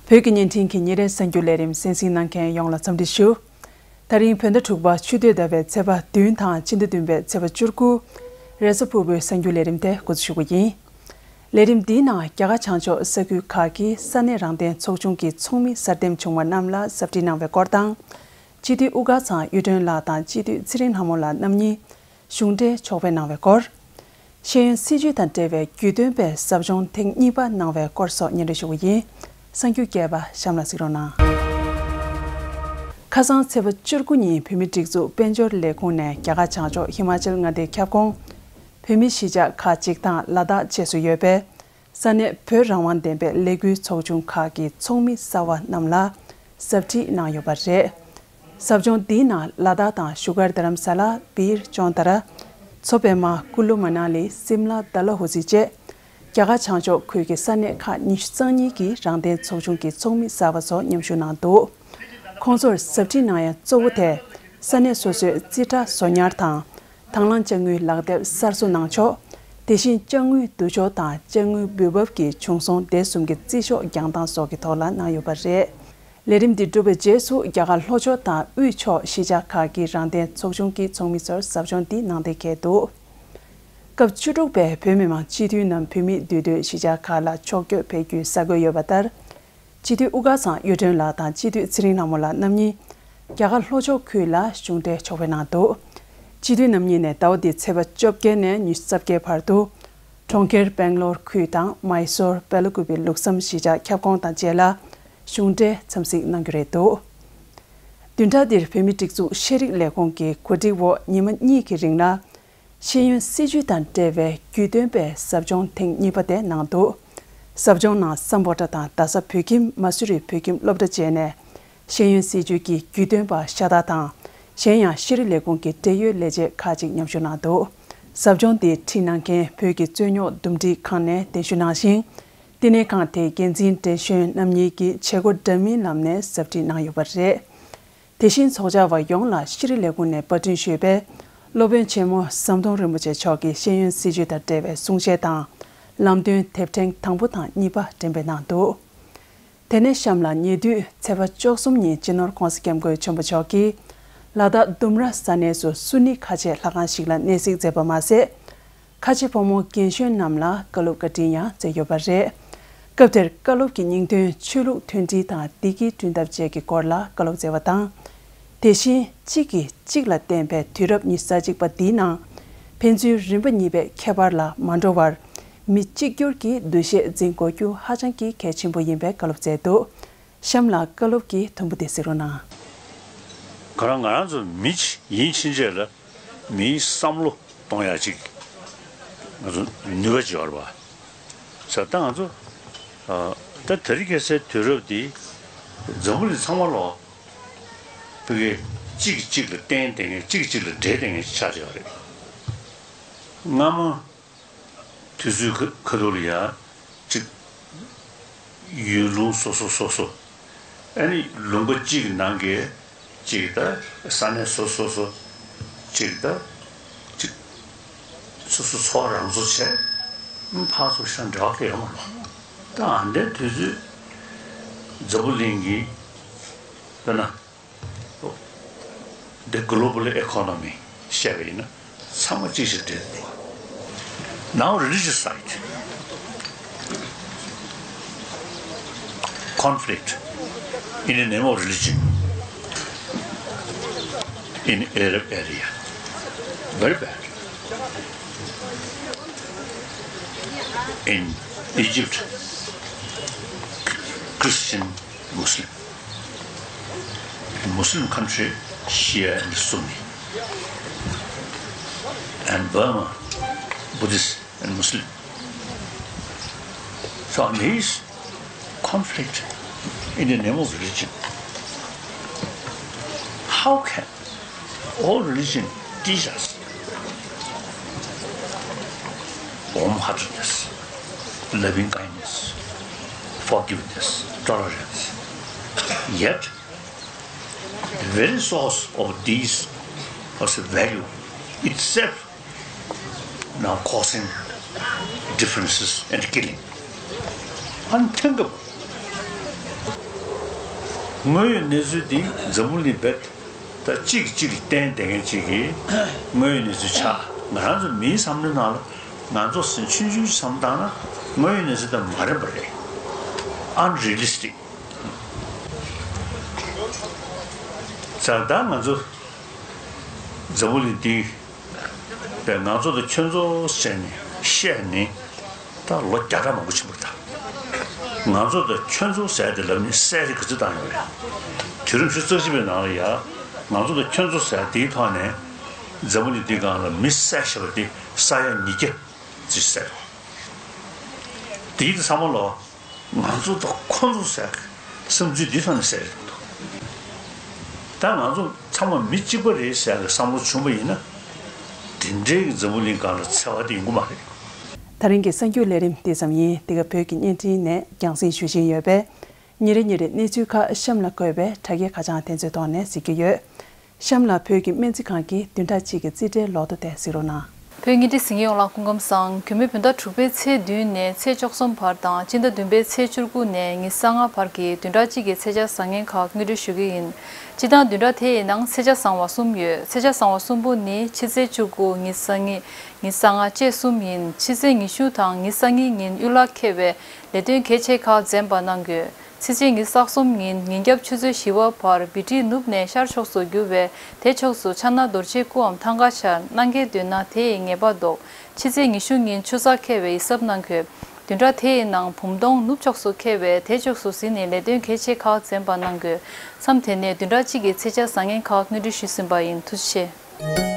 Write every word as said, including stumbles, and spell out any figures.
བོད་ཀྱི་བརྙན་འཕྲིན་གྱི་ཉིན་རེའི་གསར་འགྱུར་ལས་རིམ་གསན་གཟིགས་གནང་མཁན་ཡོངས་ལ་འཚམས་འདྲི་ཞུ། ད་རིང་བོད་ཟླ་དྲུག་པ་ཆུ་སྟོད་ཟླ་བའི་ཚེས་པ་བདུན་དང་ཕྱི་ཟླ་བདུན་པའི་ཚེས་པ་བཅུ་དགུ། རེས་གཟའ་ཕུར་བུའི་གསར་འགྱུར་ལས་རིམ་དེ་འགོ་འཛུགས་ཞུ་གི་ཡིན། ལས་རིམ་འདིའི་ནང་རྒྱ་གར་བྱང་ཕྱོགས་ས་ཁུལ་ཁག་གི་ས་གནས་རང་བདེན་ཚོགས་ཆུང་གི་ཚོགས་མི་གསར་འདེམས་བྱུང་བ་རྣམས་ལ་ཟབ་ཁྲིད་གནང་བའི་སྐོར་དང་། སྤྱི་འཐུས་དབུ་དཀར་ཚང་གཡུ་སྒྲོན་ལགས་དང་སྤྱི་འཐུས་ཚེ་རིང་ལྷ་མོ་ལགས་རྣམ་གཉིས་གཞུང་འབྲེལ་ཕྱོགས་ཕེབས་གནང་བའི་སྐོར། ཤེས་ཡོན་སྲིད་བྱུས་དང་འབྲེལ་བའི་རྒྱུས་སྟོན་པའི་ཟབ་སྦྱོང་ཐེངས་གཉིས་པ་གནང་བའི་སྐོར་སོགས་སྙན་སྒྲོན་ཞུ་གི་ཡིན། གསར་འགྱུར་རྒྱས་པ་གཤམ་ལ་གཟིགས་རོགས་གནང་། ཁ་སང་ཚེས་པ་བཅུ་དགུ་ཉིན་བོད་མིའི་སྒྲིག་འཛུགས་དཔལ་འབྱོར་ལས་ཁུངས་ནས་རྒྱ་གར་བྱང་ཕྱོགས་ཧི་མ་ཅལ་མངའ་སྡེའི་ཁྱབ་ཁོངས་བོད་མིའི་གཞིས་ཆགས་ཁག་ཅིག་དང་ལ་དྭགས་བཅས་སུ་ཡོད་པའི་ས་གནས་བོད་རང་དབང་ལྡན་པའི་ལས་འགུལ་ཚོགས་ཆུང་ཁག་གི་ཚོགས་མི་གསར་བ་རྣམས་ལ་ཟབ་ཁྲིད་གནང་ཡོད་པ་རེད། ཟབ་སྦྱོང་འདིའི་ནང་ལ་དྭགས་དང་བཞུགས་སྒར་རྡ་རམ་ས་ལ། སྦིར་ཅོན་ཏ་ར། མཚོ་པདྨ། ཀུ་ལུ་མ་ན་ལི། སིམ་ལ། ཌལ་ཧོ་སི་བཅས་རྒྱ་གར་བྱང་ཕྱོགས་ཁུལ་གྱི་ས་གནས་ཁག་ཉི་ཤུ་རྩ་གཉིས་ཀྱི་རང་བདེན་ཚོགས་ཆུང་གི་ཚོགས་མི་གསར་པ་ཚོ་མཉམ་ཞུགས་གནང་འདུག་ཁོང་ཚོར་ཟབ་ཁྲིད་གནང་ཡ་གཙོ་བོ་དེ་ས་གནས་སོ་སོའི་རྩིས་ཁྲ་བཟོ་ཉར་དང་། དང་བླངས་དཔྱ་དངུལ་ལག་དེབ་གསར་བཟོ་གནང་ཕྱོགས། དེ་བཞིན་དཔྱ་དངུལ་བསྡུ་ཕྱོགས་དང་དཔྱ་དངུལ་འབུལ་འབབ་ཀྱི་བྱུང་སོང་དེ་གསུམ་གྱི་རྩིས་ཤོག་རྒྱག་སྟངས་སོགས་ཀྱི་ཐོག་ལ་གནང་ཡོད་པ་རེད། ལས་རིམ་འདི་གྲུབ་པའི་རྗེས་སུ་རྒྱ་གར་ལྷོ་ཕྱོགས་དང་དབུས་ཕྱོགས་གཞིས་ཆགས་ཁག་གི་རང་བདེན་ཚོགས་ཆུང་གི་ཚོགས་མི་ཚོར་ཟབ་སྦྱོང་འདི་གནང་བསྡད་འདུག་སྐབས་བཅུ་དྲུག་པའི་བོད་མི་མང་སྤྱི་འཐུས་རྣམས་བོད་མིའི་འདུས་སྡོད་གཞིས་ཆགས་ཁག་ལ་ཕྱོགས་བསྐྱོད་ཕེབས་རྒྱུའི་གསལ་བཀོད་ཡོད་པ་ལྟར། སྤྱི་འཐུས་དབུ་དཀར་ཚང་གཡུ་སྒྲོན་ལགས་དང་སྤྱི་འཐུས་ཚེ་རིང་ལྷ་མོ་ལགས་རྣམ་གཉིས་རྒྱ་གར་ལྷོ་ཕྱོགས་ཁུལ་ལ་གཞུང་འབྲེལ་ཕྱོགས་ཕེབས་གནང་འདུག་སྤྱི་འཐུས་རྣམ་གཉིས་ནས་ཟླ་བ་འདིའི་ཚེས་པ་བཅོ་བརྒྱད་ནས་ཉི་ཤུ་རྩ་བརྒྱད་བར་དུ། གྲོང་ཁྱེར་སྦེང་ལོར་ཁུལ་དང་མའི་སོར་བེ་ལ་ཀུ་པི་ལུགས་བསམ་གཞིས་ཆགས་ཁྱབ་ཁོངས་དང་བཅས་ལ་གཞུང་འབྲེལ་འཚམས་གཟིགས་གནང་རྒྱུ་རེད་འདུག་བདུན་ཕྲག་འདིར་བོད་མིའི་སྒྲིག་འཛུགས་ཤེས་རིག་ལས་ཁུངས་ཀྱི་གོ་སྒྲིག་འོག་ཉི་མ་གཉིས་ཀྱི་རིང་ལ། ཤེས་ཡོན་སྲིད་བྱུས་དང་འབྲེལ་བའི་རྒྱུས་སྟོན་པའི་ཟབ་སྦྱོང་ཐེངས་གཉིས་པ་དེ་གནང་འདུག་ཟབ་སྦྱོང་ནང་སམ་བྷོ་ཊ་དང་རྡ་ས་བོད་ཁྱིམ། མ་སུ་རི་བོད་ཁྱིམ་སློབ་གྲྭ་བཅས་ནས་ཤེས་ཡོན་སྲིད་བྱུས་ཀྱི་རྒྱུས་སྟོན་པ་ཤ་སྟག་དང་། གཞན་ཡང་ཤེས་རིག་ལས་ཁུངས་ཀྱི་འབྲེལ་ཡོད་ལས་བྱེད་ཁག་ཅིག་མཉམ་ཞུགས་གནང་འདུག་ཟབ་སྦྱོང་འདི་ཁྲིད་གནང་མཁན་བོད་ཀྱི་རྩོད་རྙོག་འདུམ་འགྲིག་ཁང་ནས་གདན་ཞུ་གནང་ཞིང་། བསྟི་གནས་ཁང་དེའི་འགན་འཛིན་བགྲེས་གཞོན་རྣམ་གཉིས་ཀྱིས་བྱེད་སྒོ་འདྲ་མིན་ལམ་ནས་ཟབ་ཁྲིད་གནང་ཡོད་པ་རེད། དེ་བཞིན་ཚོགས་བཅར་བ་ཡོངས་ལ་ཤེས་རིག་ལས་ཁུངས་ནས་པར་སྐྲུན་ཞུས་པའི་སློབ་དཔོན་ཆེན་མོ་ཟམ་གདོང་རིན་པོ་ཆེ་མཆོག་གི་ཤེས་ཡོན་སྲིད་བྱུས་དང་འབྲེལ་བའི་གསུང་བཤད་དང་ལམ་སྟོན་དེབ་ཕྲེང་དང་པོ་དང་གཉིས་པ་འགྲེམས་སྤེལ་གནང་འདུག་དེ་ནས་གཤམ་ལ་ཉེ་དུས་ཚེས་པ་བཅུ་གསུམ་ཉིན་སྤྱི་ནོར་༸གོང་ས་༸སྐྱབས་མགོན་ཆེན་པོ་མཆོག་གིས་ལ་དྭགས་ལྡུམ་ར་ས་གནས་སུ་སུ་ནི་ཁ་ཆེ་ལྷ་ཁང་ཞིག་ལ་གནས་གཟིགས་མཛད་པ་མ་ཟད། ཁ་ཆེ་ཕོ་མོ་རྒན་གཞོན་རྣམས་ལ་བཀའ་སློབ་བཀའ་དྲིན་ཡང་སྩལ་ཡོད་པ་རེད། སྐབས་དེར་བཀའ་སློབ་ཀྱི་སྙིང་དོན་ཆོས་ལུགས་མཐུན་སྒྲིལ་དང་བདེ་སྐྱིད་བསྐྲུན་ཐབས་བཅས་ཀྱི་སྐོར་ལ་བཀའ་སློབ་སྩལ་བ་དང་། དེ་བཞིན་གཅིག་གིས་གཅིག་ལ་བརྟེན་པའི་དུས་རབས་ཉི་ཤུ་རྩ་གཅིག་པ་འདིའི་ནང་ཕན་ཚུན་རིམ་པ་གཉིས་པའི་ཁྱད་པར་ལ་མ་འགྲོ་བར་མི་གཅིག་གྱུར་གྱི་འདུ་ཤེས་འཛིན་དགོས་རྒྱུ་ཧ་ཅང་གི་གལ་ཆེན་པོ་ཡིན་པའི་བཀའ་སློབ་སྩལ་འདུག་གཤམ་ལ་བཀའ་སློབ་ཀྱི་དུམ་བུ་དེ་གཟིགས་རོགས་གནང་། ང་རང་ང་རང་ཚོ་མི་ཡིན་ཕྱིན་ཆད་ལ། མིའི་བསམ་བློ་གཏོང་ཡ་ཅིག་ང་ཚོ་ནུས་པ་ཅིག་ཡོད་རེད་པ། ཟེར་ད་ང་ཚོ་ཨ་ད་དེ་རིང་ཁ་སང་དུས་རབས་འདི་འཛམ་བུ་གླིང་ཚང་མ་ལོག་ཕ་གི་གཅིག་གིས་གཅིག་ལ་བརྟེན་བསྡད་མཁན། གཅིག་གིས་གཅིག་ལ་འབྲེལ་བསྡད་མཁན་ཆགས་བསྡད་ཡོད་རེད། སྔ་མ། དུས་ཚོད་ཁ་ཁ་ཐུག་ལ་ཡ་གཅིག་ཡུལ་ལུང་སོ་སོ་སོ་སོ། ཨ་ནི་ལུང་པ་གཅིག་གི་ནང་གི་གཅིག་ད་ས་གནས་སོ་སོ་སོ། གཅིག་ད་གཅིག་སོ་སོ་འཚོ་བ་རང་བཟོ་བྱས། ཕར་ཚུར་ཤ་འབྲེལ་བ་གང་ཡང་ཡོད་མ་རེད། ད་ཨ་འདྲའི་དུས་ཚོད་འཛམ་བུ་གླིང་གི་དཔེར་ན། The global economy བཤད་པ་ཡིན་ན་ཚང་མ་གཅིག་ཞིག་འདྲེས་འདུག Now religious side. Conflict in the name of religion in Arab area. Very bad. In Egypt, Christian, Muslim. Muslim country, Shia and Sunni. And Burma, Buddhist and Muslim. So amidst conflict in the name of religion, how can all religion teach us warm-heartedness, loving-kindness, forgiveness, tolerance? Yet, the very source of these was a value itself now causing differences and killing. Unthinkable. དངོས་ཡོད་གནས་ཚུལ་འདི་འཛམ་བུ་གླིང་རྦད་དེ་གཅིག་གིས་གཅིག་ལ་བརྟེན་བསྡད་མཁན་ཅིག་གི་དངོས་ཡོད་གནས་ཚུལ་ཆགས། ང་རང་ཚོ་མིའི་བསམ་བློའི་ནང་ལ་ང་ཚོ་ཆུང་ཆུང་ཅིག་བསམ་བཏང་ན་དངོས་ཡོད་གནས་ཚུལ་དང་མ་འགྲིག་པ་རེད། Unrealistic། ད་ལྟ་ང་ཚོ་འཛམ་བུ་གླིང་འདི་པས་ང་ཚོ་དང་ཁྱོད་ཚོ་ཟེར་ནས་བཤད་ནས་ད་ལོ་བརྒྱ་ཕྲག་མང་པོ་ཕྱིན་པ་རེད། ད་ང་ཚོ་དང་ཁྱོད་ཚོ་ཟེར་དེ་ལབ་ནས་གསལ་རེ་ག་ཚོད་བཏང་ཡོད་རེད། དུས་རབས་ཉི་ཤུ་རྩ་གཅིག་པའི་ནང་ལ་ཡ་ང་ཚོ་དང་ཁྱོད་ཚོ་ཟེར་དེའི་ཐོག་ནས་འཛམ་བུ་གླིང་འདིའི་སྒང་ལ་མི་བསད་ཤེས་པ་དེ་ས་ཡ་ཉིས་བརྒྱ་ཅིག་བསད་འདུག་དེའི་དུས་ཚང་མ་ལོ། ང་ཚོ་དང་ཁོ་ཚོ་ཟེར་གི་བསམ་ཚུལ་འདི་ཐོག་ནས་ཟེར་གི་འདུག་ད་ང་ཚོ་ཚང་མ་མི་གཅིག་པ་རེད་ཟེར་གི་བསམ་བློ་བྱུང་བ་ཡིན་ན། དེ་འདྲའི་གི་འཛམ་བུ་གླིང་སྒང་ལ་འཚེ་བ་དེ་ཡོང་གི་མ་རེད། ད་རིང་གི་གསར་འགྱུར་ལས་རིམ་དེ་ཙམ་ཡིན། འདི་ག་བོད་ཀྱི་བརྙན་འཕྲིན་ནས་རྒྱང་སྲིང་ཞུ་བཞིན་ཡོད་པས། ཉིན་རེ་ཉིན་རེ་གནས་ཚུལ་ཁག་གཤམ་ལ་འགོད་པའི་དྲ་རྒྱའི་ཁ་བྱང་དེ་ཚོའི་ཐོག་ནས་གཟིགས་རྒྱུ་ཡོད། གཤམ་ལ་བོད་ཀྱི་སྨན་རྩིས་ཁང་གི་བདུན་ཕྲག་གཅིག་གི་རྩིས་ཁྲའི་ལོ་ཐོ་དེ་གཟིགས་རོགས་གནང་། བོད་བརྙན་འཕྲིན་གཟིགས་མཁན་ཡོངས་ལ་སྐུ་ཁམས་བཟང་། གུང་མའི་བོད་ཟླ་དྲུག་པའི་ཚེས་བདུན་ནས་ཚེས་བཅུ་གསུམ་བར་དང་སྤྱི་ཟླ་བདུན་པའི་ཚེས་བཅུ་དགུ་ནས་ཉི་ཤུ་རྩ་ལྔ་བར་གྱི་བདུན་ཕྲག་གཅིག་གི་ཚེས་ཆ་བཟང་ངན་ཁག་སྙན་སྒྲོན་ཞུ་གི་ཡིན། སྤྱིར་བཏང་བདུན་ཕྲག་དེ་ཡི་ནང་ཚེས་ཆ་བཟང་བ་གསུམ་ཡོད། ཚེས་ཆ་བཟང་བ་གསུམ་པོ་ནི་ཕྱི་ཚེས་བཅུ་དགུ། ཉི་ཤུ་རྩ་གཉིས། ཉི་ཤུ་རྩ་ལྔ་བཅས་གསུམ་ཡིན། ཕྱི་ཚེས་ཉི་ཤུ་དང་ཉི་ཤུ་རྩ་གཉིས་ཉིན་གཡུལ་ལ་འཁེལ་བའི་ལས་དོན་གལ་ཆེ་ཁག་འཛེམ་པ་གནང་དགོས། ཕྱི་ཚེས་ཉི་ཤུ་རྩ་གསུམ་ཉིན་ཉིན་རྒྱབ་ཆུ་ཚོད་བཞི་པ་བར་བི་ཊི་ནུབ་ནས་ཤར་ཕྱོགས་སུ་རྒྱུ་བས་དེ་ཕྱོགས་སུ་ཆ་སྣ་རྡོ་རྗེའི་སྐུའམ་ཐང་ག་ཤར། གནང་གལ་འདོད་ན་དེ་ཡི་ངེས་པ་འདོགས། ཕྱི་ཚེས་ཉི་ཤུ་ཉིན་ཆུ་ཚ་འཁེལ་བའི་ཡིད་གཟབ་གནང་དགོས། བདུན་ཕྲག་དེ་ཡི་ནང་བུམ་སྟོང་ནུབ་ཕྱོགས་སུ་འཁེལ་བས་དེ་ཕྱོགས་སུ་གཟིགས་ནས་ལས་དོན་གལ་ཆེ་ཁག་འཛེམ་པ་གནང་དགོས། མཚམས་དེ་ནས་བདུན་ཕྲག་གཅིག་གི་ཚེས་ཆ་བཟང་ངན་ཁག་སྙན་སྒྲོན་ཞུས་ཟིན་པ་ཡིན། ཐུགས་རྗེ་ཆེ།